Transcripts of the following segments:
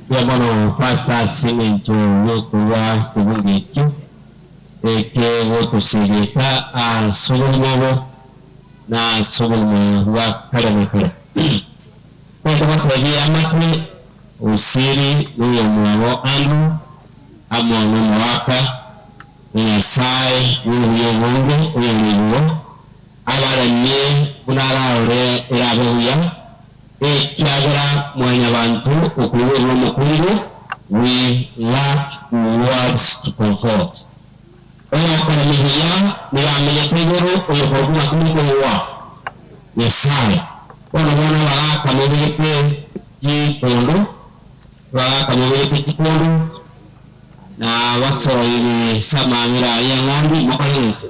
Mbuya mono Pastor ase eng'encho yokorua ekebungo ekio eke gotosegeta ase obogima obo na ase obogima bwa kare na kare. Togende gotebia eamate Osiri na oyomwabo Andrew amo nomogaka o Nyasae bw'obuya obonge oyore igoro, abaremie buna ararore erabe buya, ekiagera mwanyabanto okoiborwa omokungu, we lack words to comfort. Oyokoremia buya nigo amenyete igoro, oyokorokwa ng'a timokoigwa Nyasae. Bono bono abagaaka mobegete chikondo, abagaaka mobegete chikondo, na basoire ase amabera y'eng'ondi, mokore ng'aki?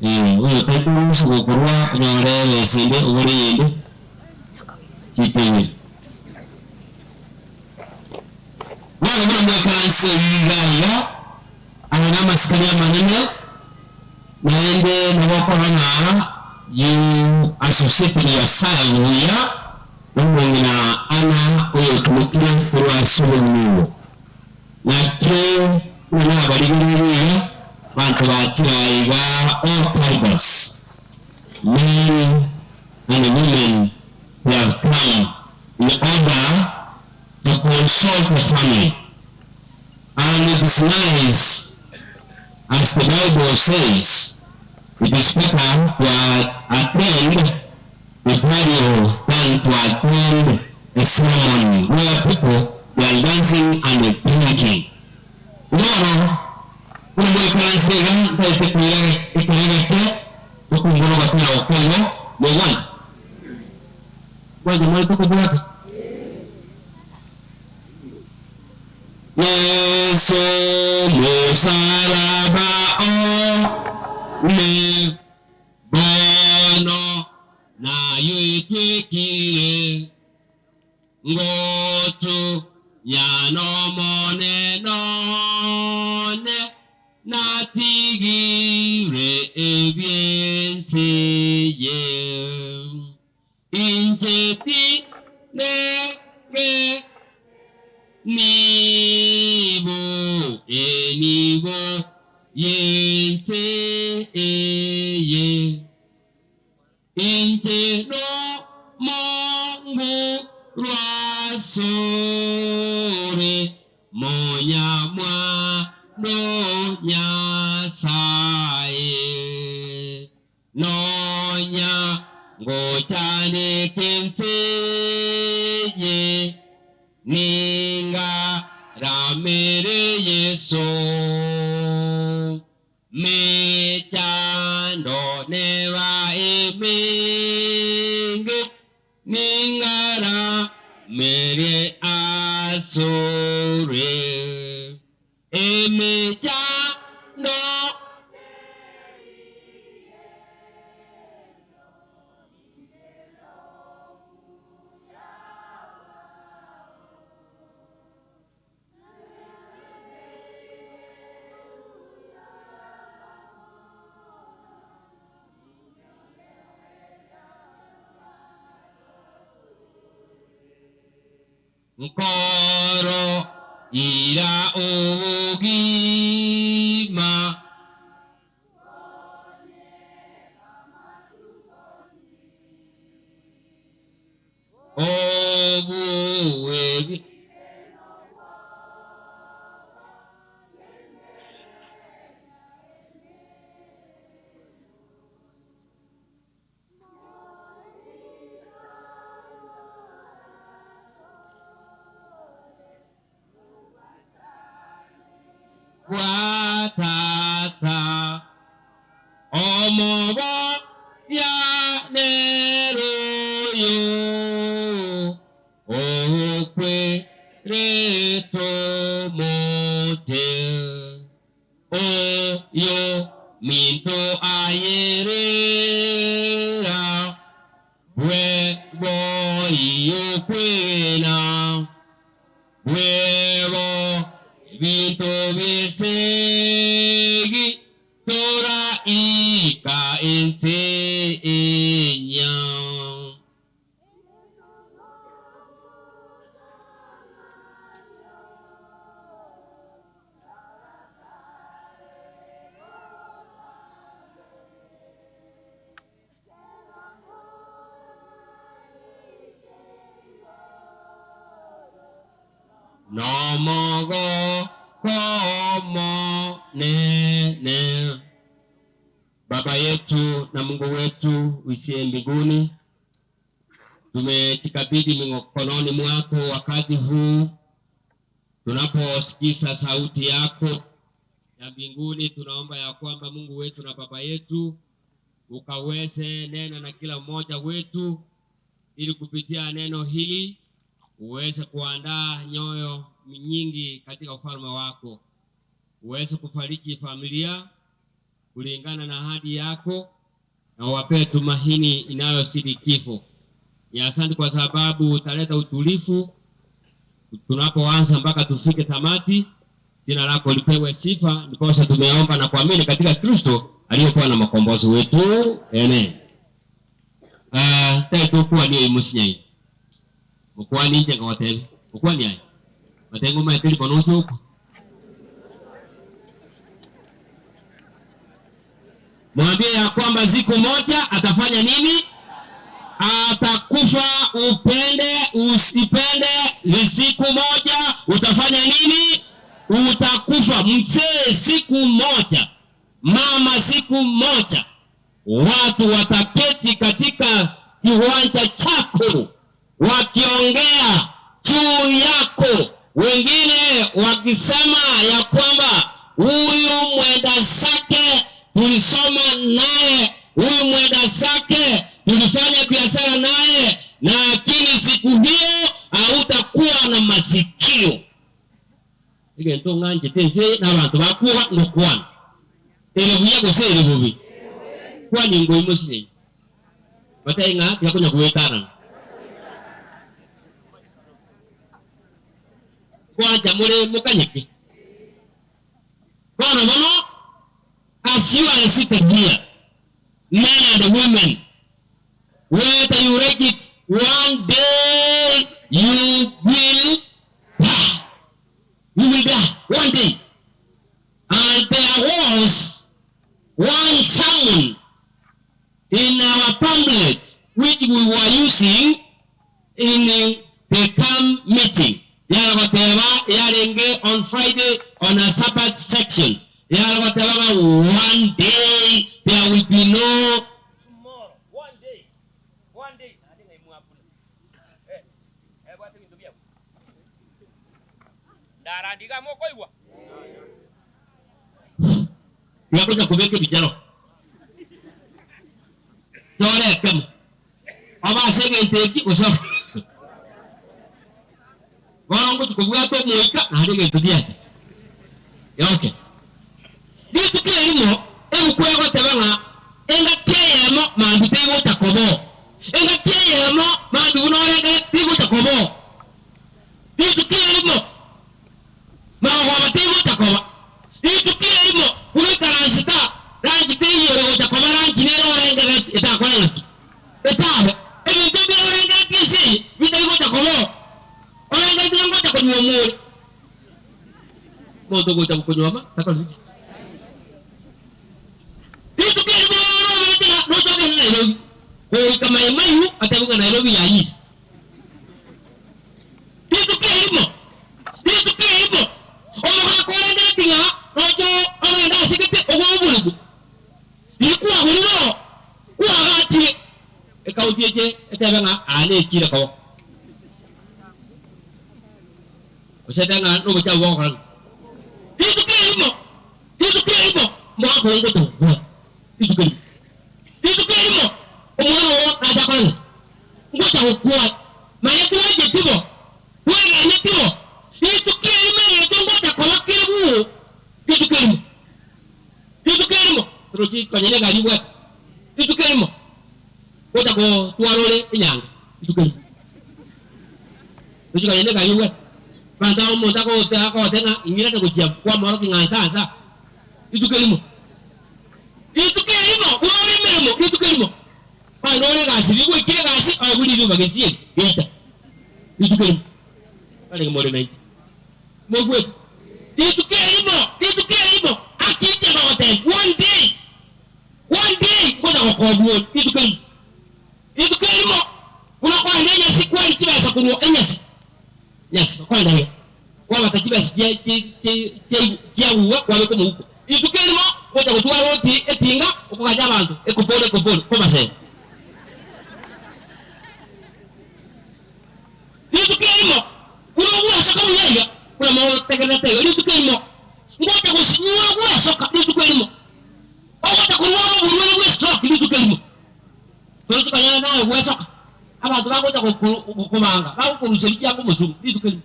Ee, oyo tari korusia gokorua onyore ebesa ende ogore eyende chitebere. Bono buna mwaikaranse iga iga, aya namasikani amanene, naende nabo okorora ng'a you associated yourself buya nomong'ina Anna oyotumokire korwa ase obogima obo. Naki buna nabarigereirie iga, abanto bachire aiga all calibers, men and women, they have come in order to console the family and it is nice as the bible says it is better to attend the burial than to attend a ceremony where people they are dancing and drinking. Bono buna moikaranse iga ntaete koira ekero geke tokumbore ogotera okwo igo mogwancha? Gwancha more tokobwata? Yeso mosalaba one, bono nayoetwekire, ngotunya n'Omonene one, natigire ebi'ense eye. Inche tinenge nibo enibo y'ense eye. Inche nomongu rw'asore, monyamwando Nyasae. Nonya ngochandeka ense eye, ningaramere Yeso. Mechando neba emenge, ningaramere asore. Emechando. Nkoro ira obogima. Obuebi. Bwa tata, omoboria nere oyo okwerete omote. Oyominto ayerera, bweboyie okwegena, bwebo ebinto bi'esegi, toraika ense enyia. Nomogoko omonene. Baba yetu na Mungu wetu uishie mbinguni, tumejikabidhi mikononi mwako wakati huu tunaposikiza sauti yako ya mbinguni. Tunaomba ya kwamba Mungu wetu na Baba yetu ukaweze nena na kila mmoja wetu, ili kupitia neno hili uweze kuandaa nyoyo nyingi katika ufalme wako, uweze kufariji familia kulingana na ahadi yako, na uwapee tumaini inayozidi kifo. Ni asante kwa sababu utaleta utulivu tunapoanza mpaka tufike tamati. Jina lako lipewe sifa, ndiposa tumeomba na kuamini katika Kristo aliyekuwa na makombozi wetu. Amen. Uh, tetukwani imusinyai mukwani inche ngotebi mukwani aye batengo maeteri bono ochoku mwambie ya kwamba siku moja atafanya nini? Atakufa. Upende usipende, ni siku moja utafanya nini? Utakufa. Mzee siku moja, mama siku moja, watu wataketi katika kiwanja chako wakiongea juu yako, wengine wakisema ya kwamba huyu mwenda zake tulisoma naye, huyu mwenda zake tulifanya biashara naye, lakini siku hiyo hautakuwa na masikio. Egento ng'anchete ense na abanto bakuoga ngokwana ere buya gose ere bobe, kwani ngoimosinyaine batari ng'a tibakonya goetanana. Nkwancha more mokanyeke. Bono bono, as you are seated here, men and women, whether you like it, one day you will die. You will die one day. And there was one sermon in our pamphlet which we were using in the camp meeting. Yaragoteba yarenge on Friday on a Sabbath section. Yaragoteba ng'a one day there will be no Tomorrow, one day, one day, naende ng'ai mwabuna. Eh, ebwate ebinto biabo. Ndarandi iga mokoigwa. Tigakonya kobeka ebicharo tore ekemo obe ase egento eki gose bono ngochia kobwata omoika naende egento giacha okay. Rituko erimo ebuku egoteba ng'a engaki eyemo mambia tegocha koba oo, engaki eyemo mambia buna orengere tigocha koba oo. Rituko erimo magogoba tegocha koba, rituko erimo buna oikaransete aa, ranchi teiyo egocha koba ranchi nere orengereretie etakore ng'aki? Etabe. Ebinto mbire orengereretie ense eye bitari gocha koba oo. Orengereretie ng'a ngocha konyuomwa ore. Omonto ogocha gokonyuoma takori ki? Rituko erimo oroberete ng'a noche ogende Nairobi, goika Mai Mahiu otebe ng'a Nairobi yayire. Rituko erimo, rituko erimo, omogaka orengeretie ng'a noche ogende ase gete ogwe oboremo. Riria kwagorire oo, kwagachire ekaunti eche etebe ng'a aa nechire koba. Gose etebe ng'a nobochafu bogokora ng'a. Rituko erimo, rituko erimo, omogaka oyo ngocha gokwa, rituko erimo. Rituko erimo, omwana oo nache akore ng'a, ngocha gokwa. Manya twancheti bo, twegeneti bo, rituko erimo egento ngocha koba kere bwoo, rituko erimo. Rituko erimo torochi konya negari obwate, rituko erimo gocha gotwara ore enyange, rituko erimo rochi konya negari obwate. Abanto aba omonto agote agote ng'a ing'irane gochia kwamorokia ng'a nsa nsa, rituko erimo. Rituko erimo buna ore emeremo, rituko erimo onye nore egasi riria gwaikire egasi oegwe riroba gesieri geita, rituko erimo. Barenge more nainche. Moigwete? Rituko erimo, rituko erimo, akinche ngogotebia, one day, one day ngocha gokobua ore, rituko erimo. Rituko erimo, buna okorenda enyasi, kwari chibesa korwa enyasi, enyasi, okorenda iga. Kwabata chibesa chia chi chi chia chiagugwa kwabeka omouko. Rituko erimo gocha gotwara oti etinga okogacha abanto ekoporo ekoporo kobasera. Rituko erimo buna ogwesoka buya iga buna motegererete iga rituko erimo ngocha gosinywa gwesoka rituko erimo ogocha korwara oborwaire bwe stroke rituko erimo. Torochi konyora naye gwesoka abanto bagocha gokobanga bagokorusia richianga omosungu rituko erimo.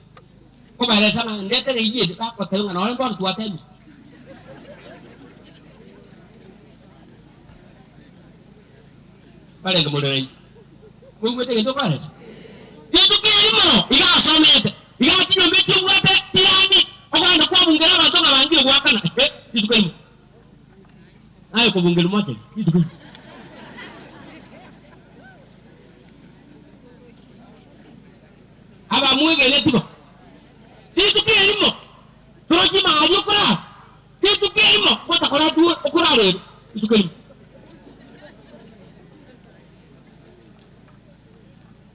Kobaeresa ng'a ndetere eyio ende bagoteba ng'a nonye mbono twatemire. Barenge morero inche. Moigwete egento nkoeresa? Rituko erimo iga asomete, iga chinyomba echio obwate chirandi, okogenda kwabungera abanto ng'a bangire goakana, eh, rituko erimo. Naye okobungerwa mochari, rituko erimo. Abamwegeneti bo, rituko erimo, torochi maaria okorara, rituko erimo gotakora atwo okorara ere, rituko erimo.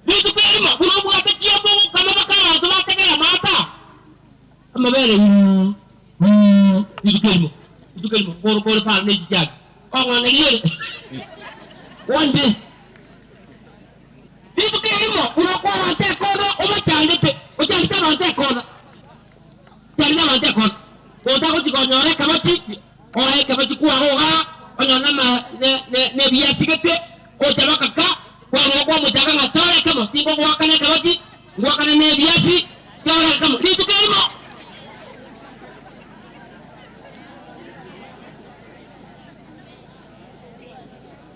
Rituko erimo buna obwate chiombe ogokama mpaka abanto bategere amato aa, amabere huu huu, rituko erimo, rituko erimo, nkoroka ore paro ne chichagi, ong'onerie ore one day. Rituko erimo buna okwa abanto ekona obachandete, ochandete abanto ekona, ochandete abanto ekona, monto agochia konyora ekebachi, oe ekebachi kwago igaa, onyore nama ne ne nebiasigete, ocha bakaka, kwarua kwamochaka ng'a chora ekemo, tingogoakana ekebachi, ngoakane na ebiasi, chora ekemo, rituko erimo.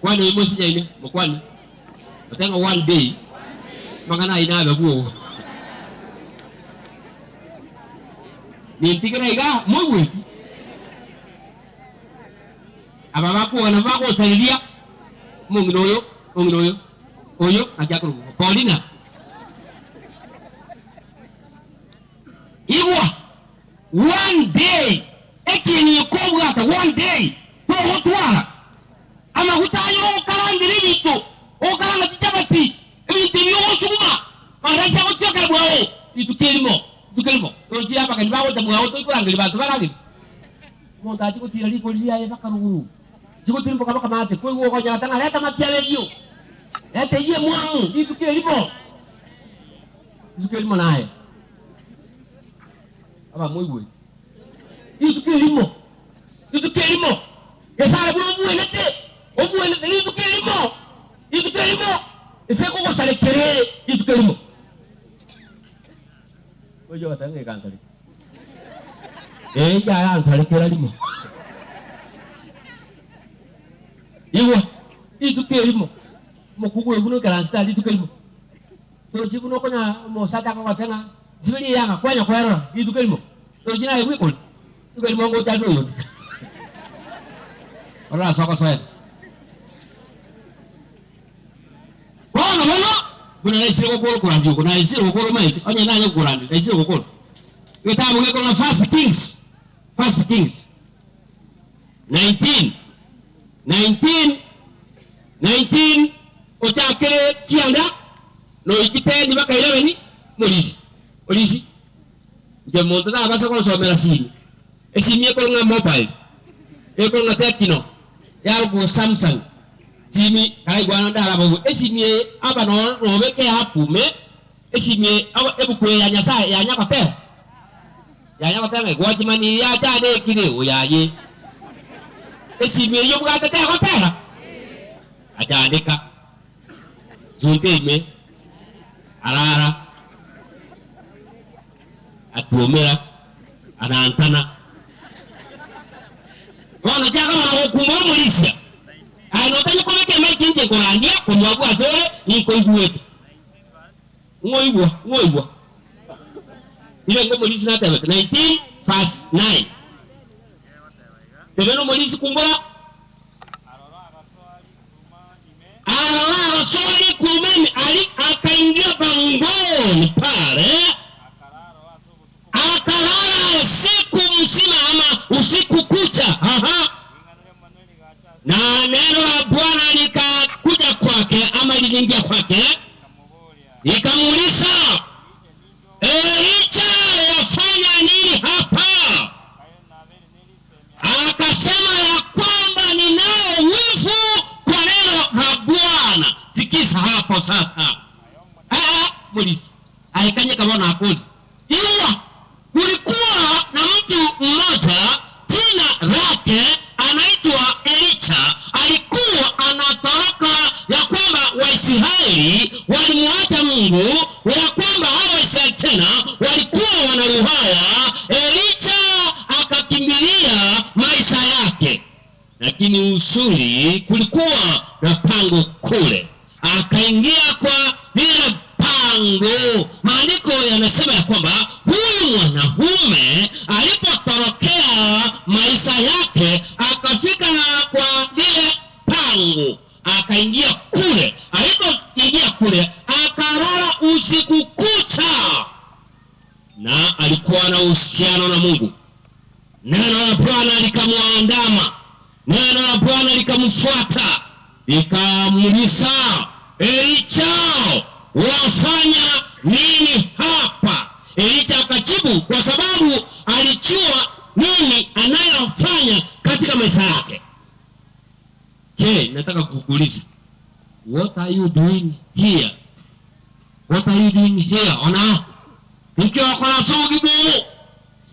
Kwana oyio mosinyaine, mokwane. Otebe ng'a one day, amang'ana ayio nabe bwogo. Nintigere igaa, moigweti? Aba bakwoga nabo bagosareria omong'ina oyo, omong'ina oyo, oyo naki akorokwa Paulina. Igwa, one day, ekieni ekobwata one day, togotwara. Amaguta aye ogokarangera ebinto, ogokaranga chichabati, ebinto ebi ogosuguma, amarasi agotiokera bwao rituko erimo, rituko erimo. Torochire abageni bagocha bwao toikorangeria banto baragere. Omonto achie gotiira rikori riaye mpaka rogoro, achie gotirimboka mpaka maate, koigwa okonyata ng'a reta amatiabo eyio, reta eyio emwamu, rituko erimo, rituko erimo naye. Abamoigwete, rituko erimo. Rituko erimo, Nyasae buna omwenete, omwenete rituko erimo, rituko erimo, ense ekogosarekera ere rituko erimo. Oyio ogateba ng'a egansareka. Ee, yayansarekera rimo. Igwa, rituko erimo, omokungu oyo buna oikaransete aria rituko erimo, torochi buna okonya omosacha akogoteba ng'a nsibe riyanga, kwanya kwerora rituko erimo, torochi naye bwekori. Nigo erimo ngocha noyonde orore ase ogosoera. Bono bono, buna naisire gokora okorandia oko, naisire gokora omanyete, onye nanye gokorandia, naisire gokora. Egetabu gekorwa First Kings, First Kings 19, 19, 19 ochakere kianda, noiki 10 baka 11, morisi, morisi. Inche monto nabasa gonsomera simi, esimi ekorwa ng'a mobile, ekorwa ng'a Tecno, yarokwa Samsung, simi karaigwana ndarabogwe, esimi eye aba noro nobeke eapp ime, esimi eye ebuku eye ya Nyasaye yanya goteba, yanya goteba ng'a watchman eye yachandekire oyaye, esimi eyio obwate tegoteba, achandeka, sunte ime. Arara, atuomera, anantana. Bono chaka bono gokumbora omorisia, aye notanye kobeka emaiki inche nkorandia korwa agwo ase ore, ninkoigwete. Ng'oigwa, ng'oigwa. Nirengo omorisia natebete, 19 verse 9. Tebe nomorisia kumbora. Aroro agasoa rikuruma ime aria, akaingira pangoni pare, akarara usiku mzima ama usiku kucha. Aha. Na neno la Bwana likakuja kwake ama liliingia kwake, likamuuliza, Elija, wafanya Edaika nyeka bono akorie. Igwa, kulikuwa na mtu mmoja jina lake anaitwa Elicha, alikuwa anatoroka ya kwamba Waisraeli walimuacha Mungu, ya kwamba hao Waisraeli tena walikuwa wanauawa. Elicha akakimbilia maisha yake, lakini usuri kulikuwa na pango kule, akaingia kwa lile pango. Maandiko yanasema ya kwamba huyu mwanaume alipotorokea maisha yake akafika kwa lile pango, akaingia kule. Alipoingia kule akalala usiku kucha, na alikuwa na uhusiano na Mungu. Neno la Bwana likamwandama, neno la Bwana likamfuata, likamuuliza Elicha, wafanya nini hapa? Elicha akajibu, kwa sababu alijua nini anayofanya katika maisha yake. Je, nataka kukuuliza, what are you doing here? What are you doing here on earth? Nkiokora ase obogima obo,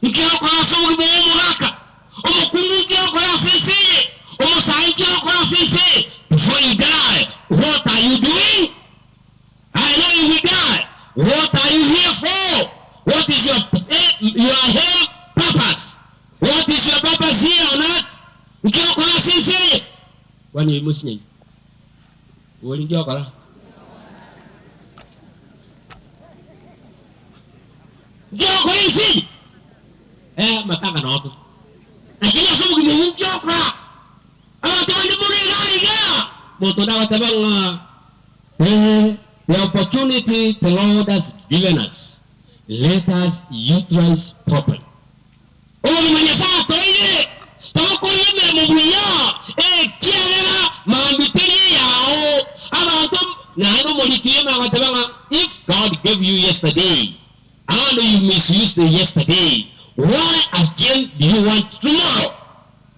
nkiokora ase obogima obo omogaka, omokungu nkiokora ase ense eye, omosae nkiokora ase ense eye. Before you die, what are you doing? I know you will die. What are you here for? What is your, your here purpose? What is your purpose here on earth? Nkiokora ase ense eye. Kwani oimosinyaine? Bori nkiokora? Nkiokora ense eye? Eh, amatanga noke. Lakini ase obogima obwo nkiokora? Abanto bande more iga iga, monto onde agateba ng'a eh, the opportunity the Lord has given us, let us utilize properly. Obogima Nyasae atoeire, togokora emeremo buya, ekiagera mambia teri eyao. Abanto naende omoriki oyomo agateba ng'a if God gave you yesterday and you misused the yesterday, why again do you want tomorrow?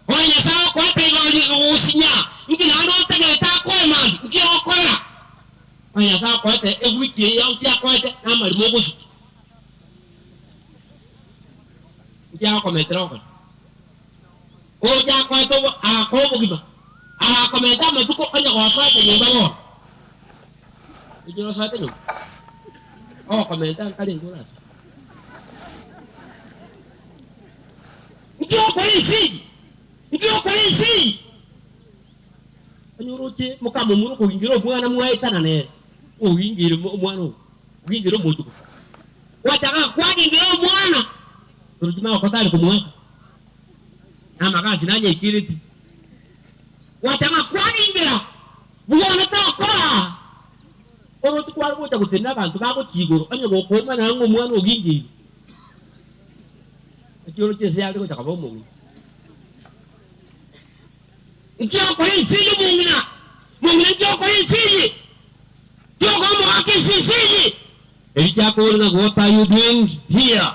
Onye Nyasae okoete igoro rigosinya, inki naende otegerete akoe mambia? Inki ogokora? Onye Nyasae okoete ewiki eye yonsi akoete namarimo ogosukia, inki agokomentera ogokora? Ocha akoete obo agakoa obogima, agakomenta amatuko onye gosoete nyomba bono. Inki osoete nyomba? Ogokomenta nkarenge orase. Inki okora ense eye? Inki okora ense eye? Onye oroche mokamomura okogingira omwana mwaetana nere, ogingeire omwana ogo, ogingeire omonto ogo. Gwachaka kwagingera omwana, oroche magoko tari komoaka, na amagasi nanyaikereti. Gwachaka kwagingera, bono tokora. Oroche kware gocha gotenena abanto bagochia igoro, onye gokoomana ng'a omwana ogingeire. Naki oroche ense yare gocha koba omong'ina? Nki okora ense eye omong'ina? Mong'ina nki okora ense eye? Nki okora omogaka ense ense eye? Ericha akore ng'a what are you doing here?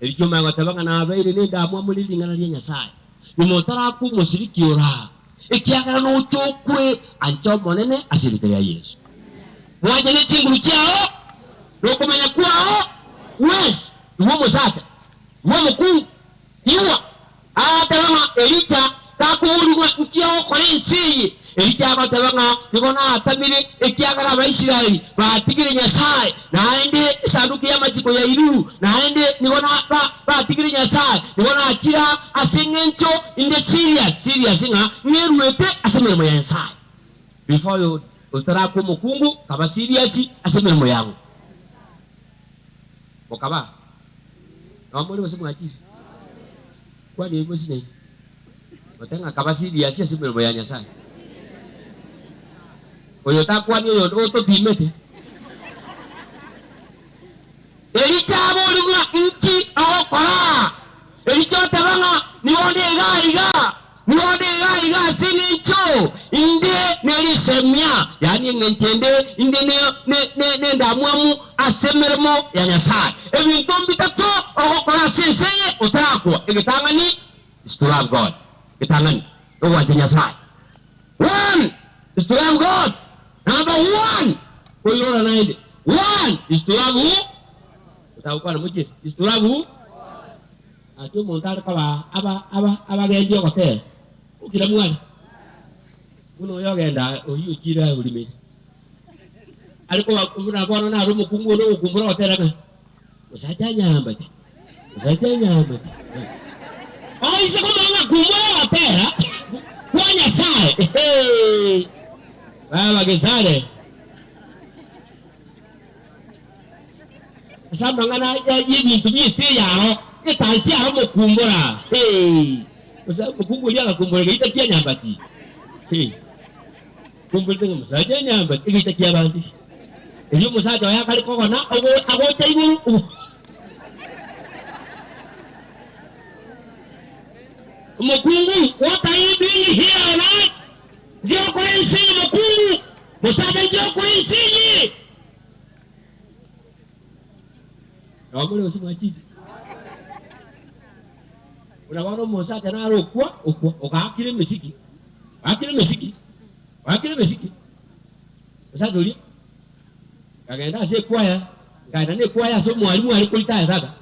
Ericha omanye goteba ng'a nabeire nendamwamu ne ring'ana ria Nyasaye. Nyuma otarakwa omosiriki ora, ekiagera noche okwe, ancha Omonene ase erieta ria Yeso. Mwanche ne chinguru chiao, na okomanya kwao gwensi, iwe omosacha, iwe omokungu, igwa. Agateba ng'a Elija takoborigwa inki ogokora ense eye. Elija agateba ng'a nigo natamire, ekiagera Abaisraeli batigire Nyasae, naende esanduki y'amachiko yairuru, naende nigo batigire Nyasae, nigo nachira ase engencho inde serious, serious ng'a ng'eruete ase emeremo ya Nyasae. Before you otarakwa omokungu, kaba serious ase emeremo yago. Mokaba nao more gose mwachire? Kwani oyi mosinyaine? Gote ng'a kaba serious ase emeremo ya Nyasae. Oyo takwani oyonde otopimete. Elija aboria ng'a inki ogokora? Elija oteba ng'a nigo onde iga iga, nigo onde iga iga ase engencho inde nerisemia, yaani engencho ende inde nendamwamu ase emeremo ya Nyasae. Ebinto mbitato ogokora ase ense eye otarakwa, egetang'ani is to love God, egetang'ani nogwancha Nyasae. One is to love God. Number one, koirora naende, one is to love who? Otagokwana mochie is to love Gaki omonto are koba aba aba abagendi ogotera, okira mware buna oyo ogenda oyio ochire aye orimeri. Are koba buna bono nare omokungu onde ogokumbura ogotera ng'a mosacha anyambati, mosacha anyambati. Oise komanya ng'a kumbura ogotera kwa Nyasaye, ehee, baba Gesare. Ase amang'ana y'ebinto bi'ense eyaro, etansi yaro mokumbora, hee, gose omokungu oria agakumbora egeita kia nyambati, hee, kumborete ng'a omosacha enyambati, egeita ki'abande. Erio omosacha oye akare kogona agocha igoro, Omokungu, what are you doing here on earth? Ngiokora ense eye mokungu, mosacha ngiokora ense eye. Nabo more gose mwachire? Buna bono omosacha nare okwa, okwa, ogaakire emesiki, oakire emesiki, oakire emesiki, omosacha oria, nkagenda ase ekwaya, nkaenda na ekwaya ase omwalimu are koritaya tata,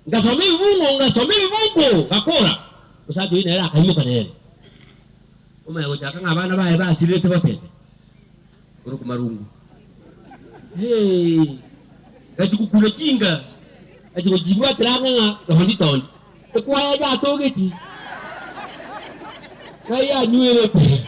ngasoma ebibungo, ngasoma ebibungo, ngakora, omosacha oyio nere akaimoka nere, omanya gochaka ng'a abana baye basirete gotebe. Korokwa marungu. Hee! Gachia gokuna chinga, gachia gochibwatera ang'e ng'a tondi tondi. Ekwaya yatogeti, ng'ai yanywerete.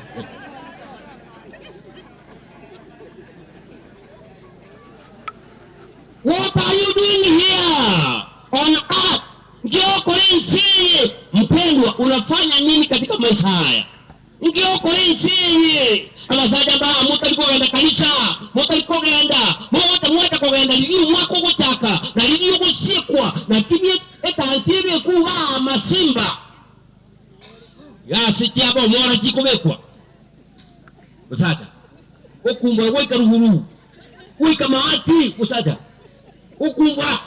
What are you doing here on earth? Nki okora ense eye? Mpendwa, unafanya nini katika maisha haya? Inki okora ense eye? Abasacha mbaa motari kogenda kanisa, motari kogenda, mogocha mwacha kogenda riria omwaka ogochaka, na riria ogosiekwa, lakini etansi ebekwe igaa amasimba, iga ase chiaba omoro chikobekwa. Mosacha, gokumbora goika ruguru, goika maati, mosacha, gokumbora,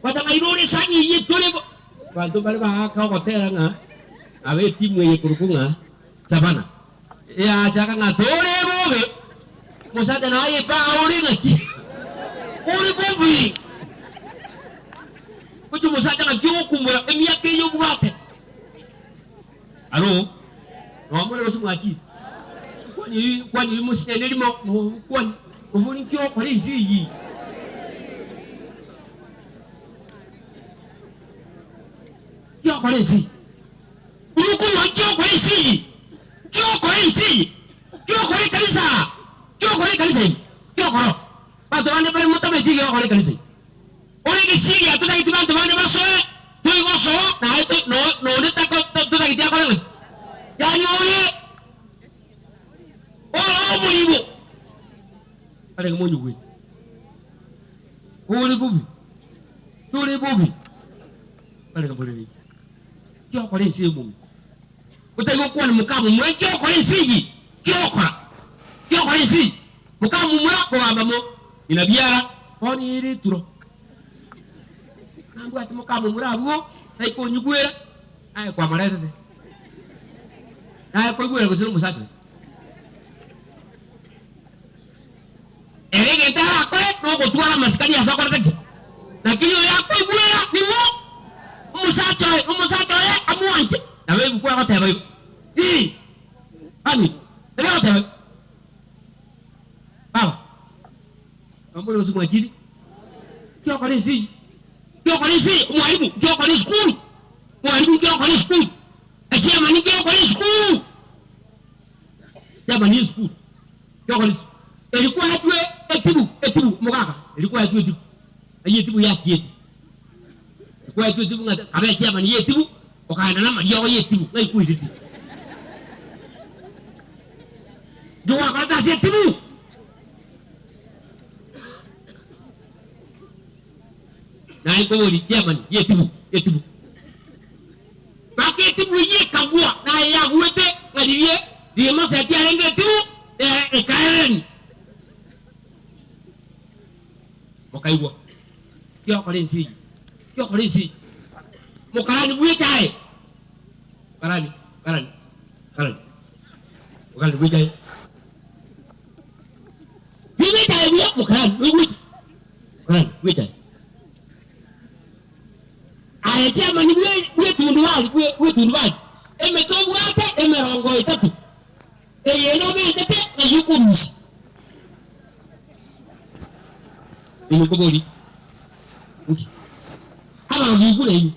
Batang'aire ore esani eyio etore bo. Abanto mbare bagaaka ogotera ng'a aba etimu eye ekorokwa ng'a Savana eyachaka ng'a tore bobe, omosacha naye baa ore ng'aki ore bobe. Gocha omosacha ng'aki ogokumbura emiaka eye obwate. Alo, noa more gose mwachire? Kwani kwani mosinyaine rimo kwani obori nki okora ense eyio? Nki okora ense eyio? Omokunwa nki okora ense eyio? Nki okora ense eyio? Nki okora ekanisa aa? Nki okora ekanisa ime? Nki okora? Abanto bande mbare motameti egekogora ekanisa ime. Ore egesieri atotageti banto bande basoe, toigosoa, naye to, no, nonde tako, to, totageti akore gaki. Yaani ore, ore omoribo, arenge monyigwete. Ore bobe, tore bobe, arenge morere. Ki okora ense y'omong'ina? Otari gokwana mokamomura, nki okora ense eye? Ki okora? Ki okora ense eye? Mokamomura kogamba mo ng'ina biara, bono ere eturo. Nambwate mokamomura abwo, taikonyigwera, naye kwamoretete. Naye koigwera gose nomosacha oye. Ere egento arakore nogotwara amasikani ase okorete ki? Lakini oyo akoigwera ning'o? Omosacha oye, omosacha oye amwanche. Nabo ebuku egoteba igo. Ii, Ami, nabo egoteba igo. Baba, nomore gose mwachire? Nki okora ense eyio? Nki okora ense eye? Omwalimu, nki okora esukuru? Mwalimu, nki okora esukuru? Echairman, nki okora esukuru? Chairman y'esukuru, nki okora esukuru? Eri kwaetwe etibu, etibu, omogaka, eri kwaetwe etibu, eyio etibu yachiete. Kwaetwe etibu ng'a kabe echairman y'etibu, okaenda namariogo y'etibu, ng'ai kwairete? Inki gwakorete ase etibu? Naye nkoborie chairman y'etibu, etibu. Mpaka etibu eyio ekagwa, naye yagwete ng'a riria rimoseti arenge etibu, nere ekaererania. Mokaigwa, Ki okora ense eyio? Ki okora ense eyio? Mokarani bweka aye. Mokarani, mokarani, mokarani. Mokarani bweka aye. Bweka aye buya, mokarani, oigwete? Mokarani, bweka aye. Aye chairman bwe bw'etundubari bwe bw'etundubari, emete obwate emerongo etato, eye nomentete ng'ai okorusia? Inwe nkoborie inki? Abanto igure inwe.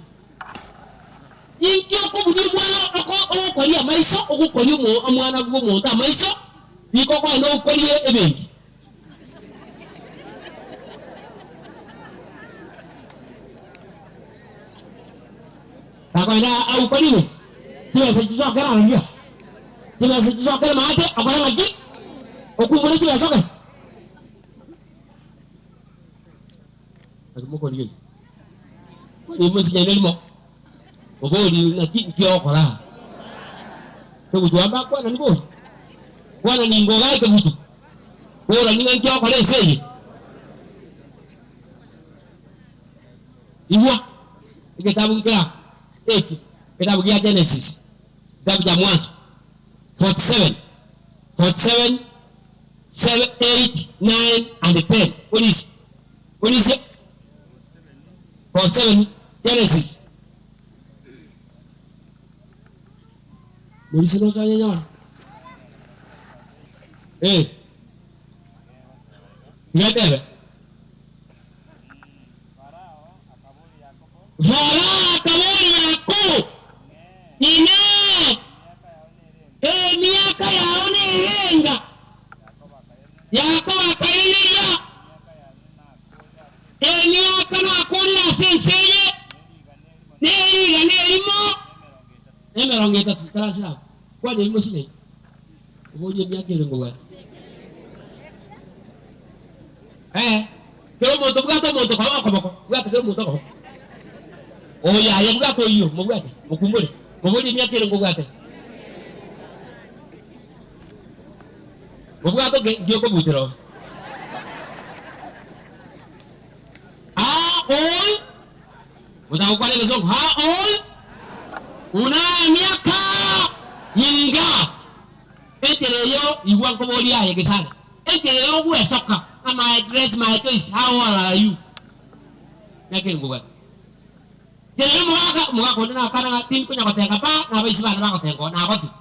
Inki okobugia omwana oko ogokoria amaiso, ogokoria omo omwana bw'omonto amaiso, riko okogenda okorie ebenki? Nakoenda aukorire chibesa chisokere aria, chibesa chisokere maate okore ng'aki? Okumbore chibesa oke? Naki mokorigereria? Kwani mosinyaine rimo, mobori ng'aki nki ogokora aa? Kegutu amba akwanani bori? Kwana ningo igaa ekegutu, borani ng'a nki ogokora ense eye? Igwa, egetabu nkera eke, egetabu gia Genesis, ekitabu kia Mwanzo 47, 47, 7, 8, 9 and 10. Orisia, orisia 47, Genesis. Morisia nocha onyenyore. Eh. Tiga etebe. Farao akaboria Yakobo, Inee! Emiaka yao nerenga? Yakobo akairaneria, Emiaka nakoorire ase ense eye nerigana erimo na emerongo etato. Ikaranse agwo, kwana erimo sinai, oborie emiaka ere ngobwate. Ee, kera omonto bwata omonto koba okoboko, bwata kera omonto okoboko. Oyo aye bwata oyio, mobwate, mokumbore, moborie emiaka ere nkobwate. Mobwate oke, nki okobutera oo. How old? Motagokwana egesongo, how old? Una emiaka mingapi? Enchera eyio igwa nkoboria aye gesare, enchera eyio ogwesoka ng'a my dress, my choice, how old are you? Naki nkobwate. Enchera eyio omogaka, omogaka onde nakana ng'a tindi konya gotenga pa, na abaisi bane bagotenga oo, nagotiga.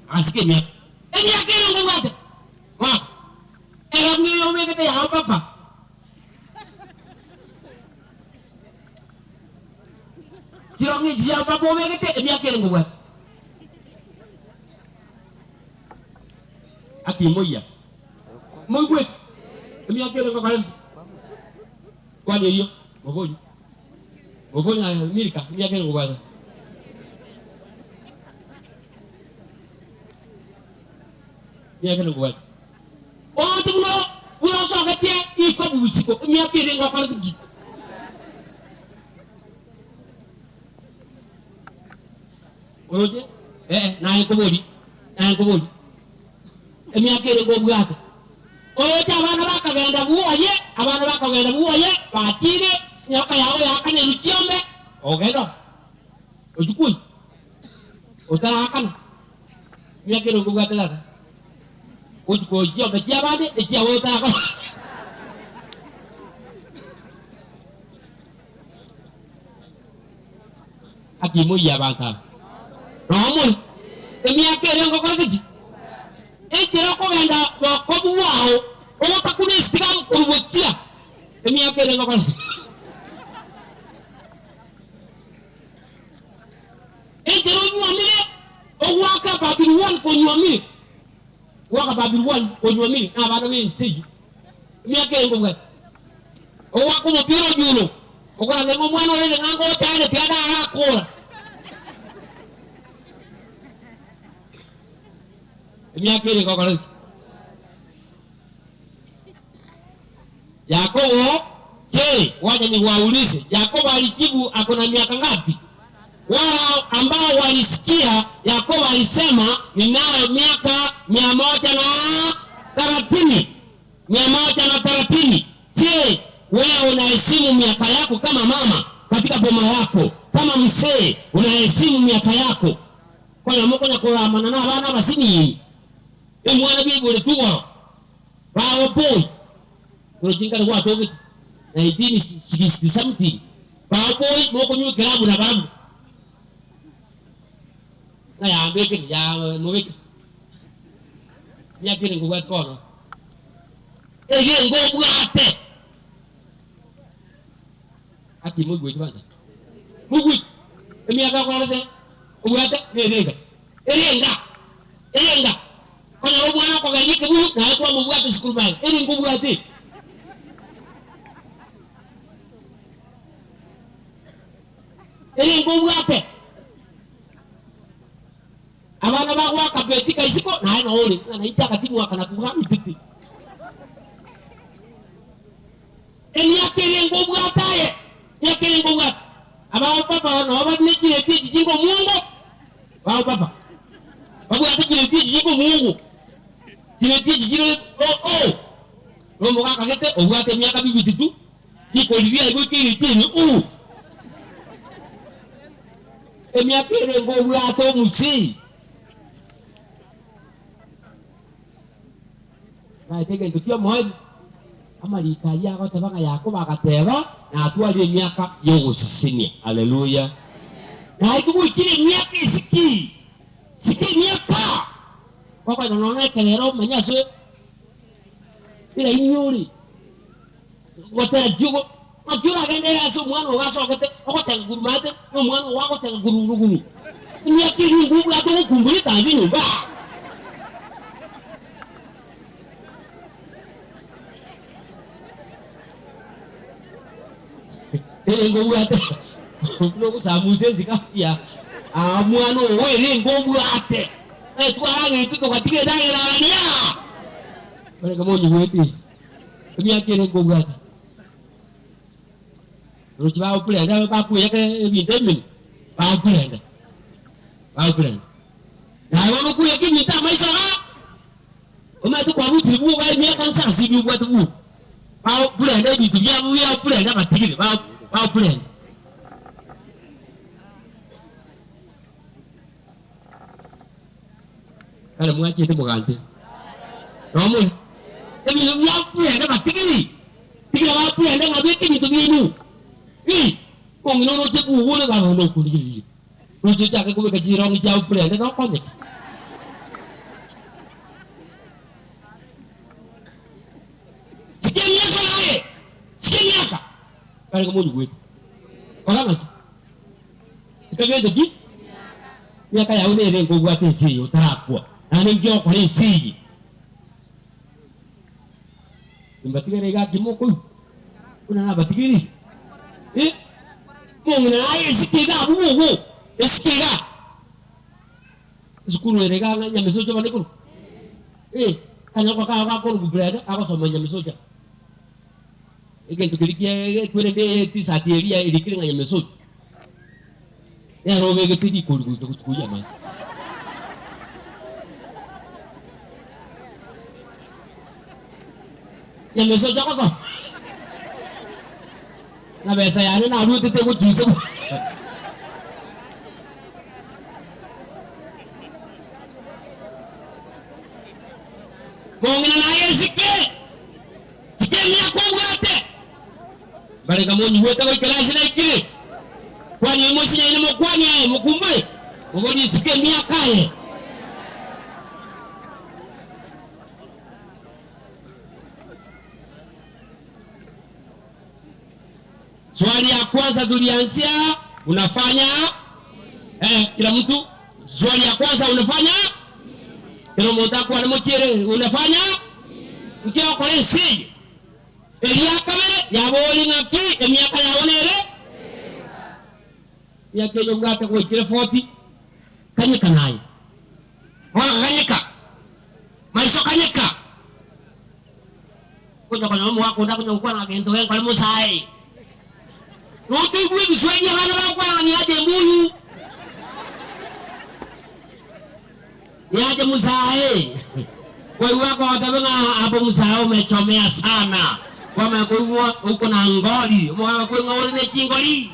Agasika emiaka. Emiaka ere nkobwate, mogaka, erong'i eye obegete yao papa. Chirong'i echi chiao papa obegete, emiaka ere nkobwate. Akimoyia. Moigwete? Emiaka ere ngokora ki? Kwana eyio, mobori. Mobori aye Milka, emiaka ere ngobwata. Emiaka ere ngobwata. Omonto buna buna osogetie ikobu isiko, emiaka ere ngokora ki? Oroche? Ee, naye nkoborie, naye nkoborie. Emiaka ere nkobwate. Oroche abana bakagenda bwoye, abana bakagenda bwoye, bachire, enyoka yabo yaakanirwe chiombe, ogenda oo, ochia kwoyia, otaraakana. Emiaka ere nkobwate tata, ochia kwoyia chiombe chiabande, echiago otarakora. Akimoyia abanto aba. Noo more emiaka ere ngokorete ki? Enchera okogenda gokobua ao, ogotakuna esitiga korwa gochia emiaka ere ngokorete ki? Enchera onyuomire, ogoaka babiri one konyuomire, goaka babiri one konyuomire na abana b'ense eyio, emiaka ere ngobwate. Ogoaka omopira onyulo, okoranga ng'a omwana orende ng'a ngocha are tiga narakora. Emiaka ere gokora ki? Yakobo, je, wacha nikuwaulize, Yakobo alijibu ako na miaka ngapi? Wala ambao walisikia Yakobo alisema ninayo miaka 130. 130. Je, wewe unaheshimu miaka yako kama mama katika boma yako? Kama mzee unaheshimu miaka yako? Konya mokonya koramana na abana abasinini, emwana bwaiboretwe igoro, bago boy, oroche nkare gwatogete 1960 something. Baoboi mokonywa ekerabu na barabwo. Ng'a yambekire, ya mobekire. Miaka ere nkobwate bono. Erio ngobwate. Ati moigweti banto? Moigweti? Emiaka okorete obwate nere iga. Ere enga, ere enga. Konyora omwana okogendia ekebuyu naye kwamobwata esukuru bag, ere nkobwate. Ere nkobwate. Abana bagoaka betika isiko naye noo ore, ng'a nainche agatimwaka na kugang'itete. Emiaka ere nkobwate aye, emiaka ere nkobwate. Abao papa nabo bare ne chireti echi chinga omuongo, bao papa babwate chireti echi chinga omuongo, chireti echi chire o oo, na omogaka gete obwate emiaka bibiti tu, rikori riaye goika ereti eye oo. Emiaka ere nkobwate omosii. Naete egento ki'omoerio, amariko ayio agoteba ng'a Yakobo agateba, Natwarire emiaka y'ogosesenia. Haleluya! Naye goikire emiaka esiki, sika emiaka, gokonyora nonya ekerero omanye ase eraini ore, gotera ki ogo, ng'aki oragende ase omwana ogo asogete ogotenga korwa maate, na omwana ogo agotenga korwa rogoro. Emiaka eria nigo obwate ogokumbura etansi nyomba. Ere ngobwate buna ogosamusa esikati ya aa omwana oo ere ngobwate etwarang'ete togatiga endagera aria. Barenge monyigwete emiaka ere ngobwate. Roche bagokurenda bakweyaka ebinto ebimenyi bagokurenda bagokurenda. Naye bono okweyaka ebinto amaiso igaa. Omanyete kwabutire bwoga emiaka nse ase ebi obwate bwoka. Bagokurenda ebinto biabo biagokurenda batigire bagokurenda. Kare mwachete mogante nomore ebinto biagokurenda batigiri tigira bakurende ng'a beka ebinto biaino. Ii, omong'ina oroche bwogo ore baba bono okorigereria. Roche ochake kobeka chirongi chiao prende nokonyeke. Sika emiaka yaye, sika emiaka. Barenge monyigwete. Kora ng'aki? Sika gento ki? Emiaka yao nere nkobwate ense eye otarakwa, naende nki ogokora ense eye? Nimbatigere iga ki mokoigwa buna nabatigereire? Eh, omong'ina aye esike iga abwo bogo, esike iga. Esukuru ere iga ng'a Nyamisocha bane korwa. Eh, kanyoko kago gakorwa Brenda agosoma Nyamisocha. Egento keria kia ekwerende etisati eria erikire ng'a Nyamisocha. Nere obegete rikori goika gochia koyia amache. Nyamesocho agosoma ng'a besa yane naruete tegochia inse Mong'ina naye esike, sike emiaka obwate. Mbareka monyigwete goikera ase naikire. Kwania oyo mosinyaine mokwanie aye, mokumbore, moborie isiko emiaka aye. Swali ya kwanza tulianzia unafanya eh, kila mtu swali ya kwanza unafanya kila omonto akwane mochiere unafanya nki okora ense eye Eria kabere yaboria ng'aki emiaka yao nere? Emiaka eye obwate gwaikire forty, kanyeka naye. Bono kanyeka, maiso kanyeka. Okonya konyora omogaka onde akonya gokwana ng'a gento genkore mosae. Notoigwe ebiswahili abana bagokwana ng'a niaje mbuyu. Niaje musae, kwaigwa akogotebia ng'a hapo musae umechomea sana, kwamanya koigwa uko na ngori, omogaka kwe ng'a ore ne chingori.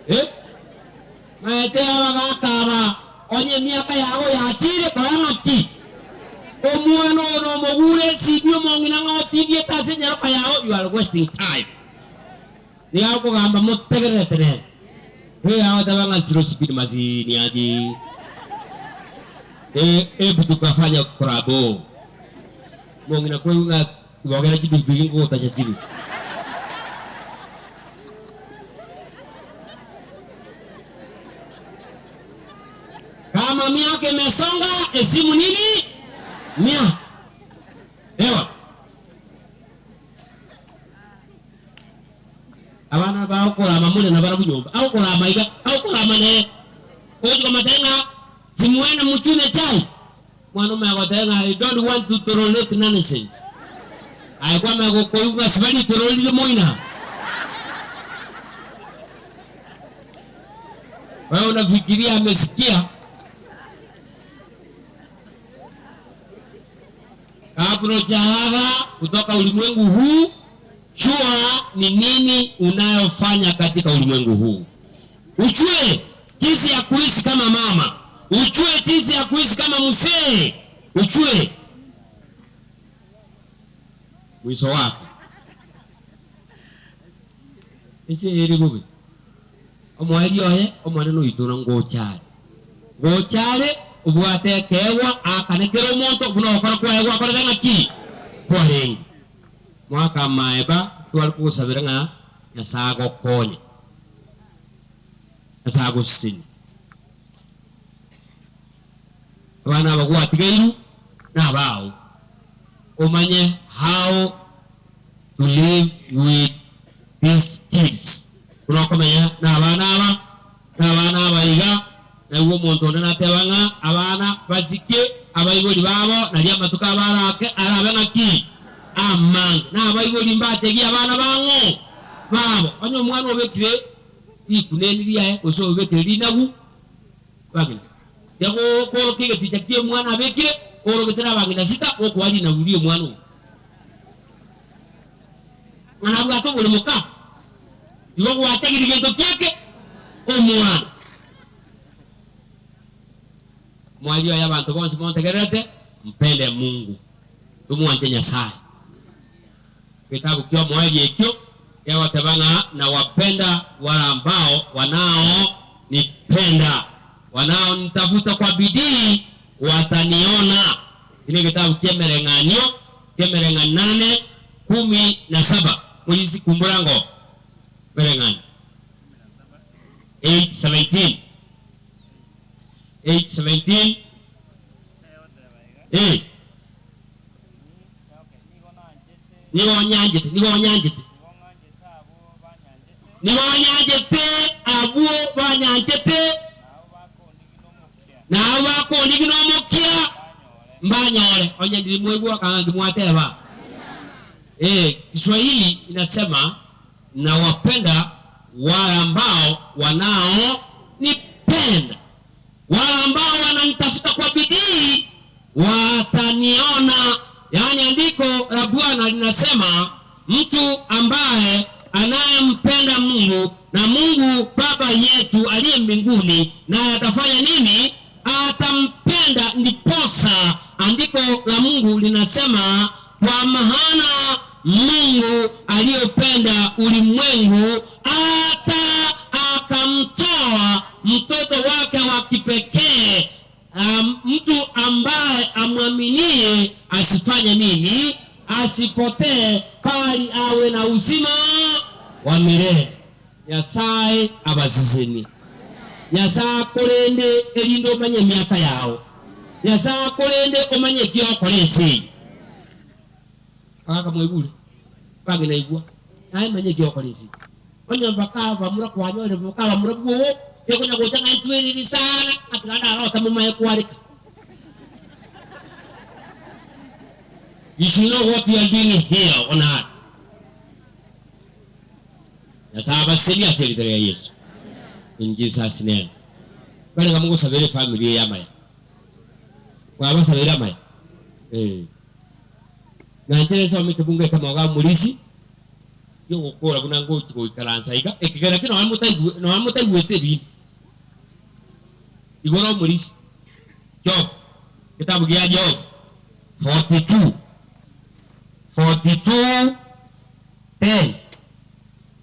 Eh, maete abagaka aba, onye emiaka yago yachire kora ng'aki? Omu. Omwana oyo nomogure esibi omong'ina ng'a otindiete ase enyaroka yao, you are wasting time. Nigo akogamba motegererete nere. Nigo agoteba ng'a slow speed machine aje. Eh, hebu tukafanya collabo. Omong'ina kwaigwa ng'a bogera chipikipiki nkogotacha chire. Kama miaka imesonga, esimu nini? Miaka. Ewa. Abana bagokorama more nabarabwo nyomba, agokorama iga, agokorama nere. Ogochia komotebia ng'a simuende mochune chai, omwana omoyo agotebia ng'a I don't want to tolerate nonsense. Aye kwamanya gokoigwa ng'a siba ritororire moina. Wewe unafikiria amesikia? Kabla hujaaga kutoka ulimwengu huu, jua ni nini unayofanya katika ulimwengu huu. Ujue jinsi ya kuishi kama mama, ujue jinsi ya kuishi kama mzee, ujue mwisho wake. Ense ere bobe. Omoerio oye Omonene oitora ngocha are. Ngocha are obwate ekeegwa aakane kera omonto buna ogokora kwaye gwakorete ng'aki? Kwarenge. Mwaka amaeba tware kogosabera ng'a Nyasae agokonye. Nyasae agosesenie. Abana aba gwatigairwe nabao, omanye how to live with these kids, buna okomenya nabana aba, nabana aba iga, naigwe omonto onde nateba ng'a abana basike abaibori babo nario amatuko abo arake arabe ng'aki? Amange. Nabaibori mbategie abana bang'o? Babo. Onye omwana obekire rikuneni riaye gose obekire rinagu, Abang'ina. Tiga koorokia egeticha ki'omwana abekire, oorogete nabang'ina sita gokoa rinagu ri'omwana oyo. Ng'a nabwate oboremo ka, igo gwategirie gento ki'eke omwana. Mwaria oyo abanto bonsi montegererete, mpende Mungu, tomwanche Nyasae. Egetabu ki'omoerio ekio kegoteba ng'a nawapenda wale ambao wanaonipenda, wanaonitafuta kwa bidii wataniona. Eki negetabu ki'emereng'anio ki'emereng'anio nane kumi na saba. Moyisi kumbura ngo mereng'anio 8:17 8:17 Eh. Nigo onyanchete, nigo onyanchete, nigo onyanchete abwo banyanchete, na abwo bakondigina omokia mbanyore. Onye ndiri mwaigwa kang'a nki mwateba. Eh, Kiswahili inasema nawapenda wale ambao wanaonipenda, wale ambao wananitafuta kwa bidii wataniona. Yaani andiko la Bwana linasema mtu ambaye anayempenda Mungu na Mungu Baba yetu aliye mbinguni naye atafanya nini? Atampenda. Ndiposa andiko la Mungu linasema kwa maana Mungu aliyopenda ulimwengu hata akamtoa mtoto wake wa kipekee Mtu ambaye amwaminie asifanye nini? Asipotee, bali awe na uzima wa milele. Nyasae abasesenie. Nyasae akorende erinde omanye emiaka yao. Nyasae akorende omanye eki ogokora ense eye. Bagaka mwaigure? Bang'ina igwa, naye manya eki ogokora ense eye. Onye bakabamura kwanyorire bakabamura bwogo, tekonya gocha ng'a intweriri sana, ng'a tiga ndarota momaye kwareka. You should know what you are doing here on earth. Nyasae abaserie ase erieta ria Yeso. In Jesus name. Barega mogosabera efamiri eye amaya. Mwabasabeire amaya? Eh. Nanche nsome ekebungo ekemo iga omorisia. Ki'ogokora buna ngochia goikaransa iga, ekegera ki nonya motaigwe, nonya motaigwete ebinde. Igoro omorisia. Job, egetabu gia Job. 42, 42, 10,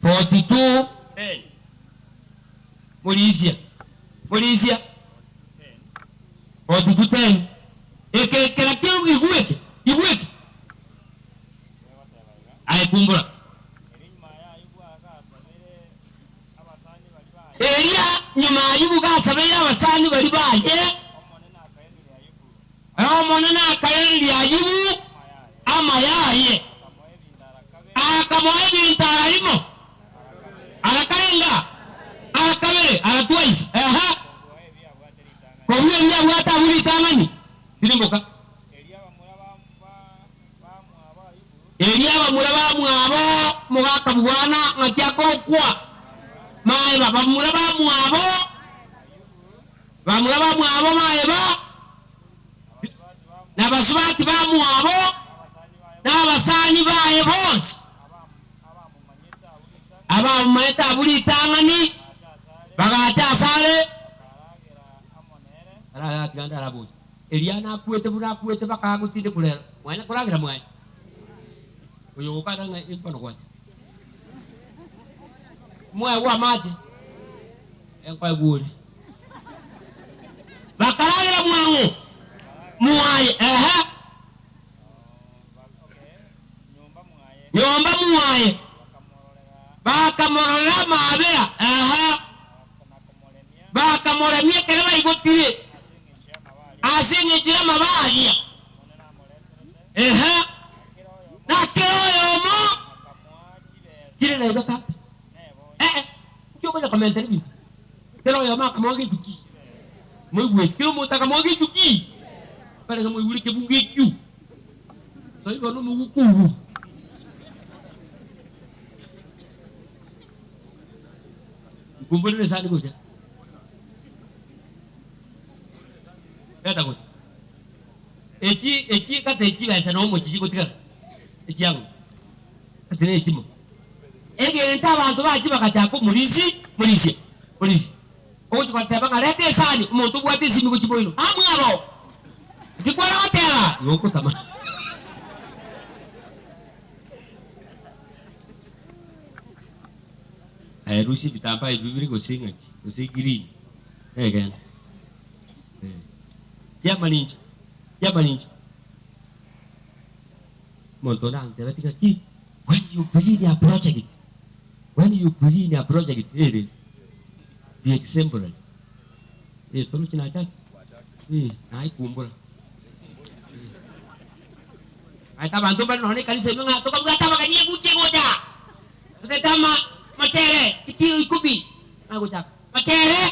42, 10. Morisia, morisia. 42, 10. Eke ekera kio igweke, igweke. Aye kumbura. Eria nyuma Ayubu gasabeire abasani baria baye, Omonene akairaneria Ayubu amaya aye, akamoa ebinto ara rimo, ara karenga, ara kabere, ara twice, ehe, kobua ebi abwate abwo ritang'ani. Tirimboka. Erio abamura bamwabo mogakabugwana ng'aki akorokwa maeba, bamura bamwabo, bamura bamwabo maeba, na basubati bamwabo, na abasani baye bonsi, abamomaete abwo ritang'ani, bagacha asare. Arayatiga ndaraboche. Eria nakwete buna akwete bakagotindekwa rero, mwaye nakoragera mwaye. Oyo ogokana ng'a embono gwacha. Mwaegwa amache, enkoegwa ore. Bakaragera mwang'o mwaye, ehe, nyomba mwaye, bakamororera amaabera, ehe, bakamoremia ekero baigotire ase engencho y'amabe aria, ehe, na kera oyomo kire naende tata, ee, inki okonya komentera ebinto? Kera oyomo akamoa gento ki? Moigweti, kera omonto akamoa gento ki? Barenge moigure ekebungo ekio, soi bono omoguko ogo. Nkumborere esani gocha. Reta gocha. Echi echi kata echibesa na omochie chigotigara echiang'u ati ne echimo. Egento abanto bachia bagachaka omorisia morisia morisia ogochia goteba ng'a reta esani omonto obwate esimi gochia moino amwabo naki kware goteba igo okotama. Aye rusia ebitambaa ebi bibere gose ng'aki gose green egende. Chiamanincho, chiamanincho. Omonto onde agantebia ng'aki, when you begin a project, when you begin a project ere be exemplary. Eh, torochi nachaki? Eh, naikumbura. Aye abanto mbare nonya ekanisa ime ng'a tokabwate abageni ebucha egocha, gose tama machere chikiro ikomi, nagochaka machere.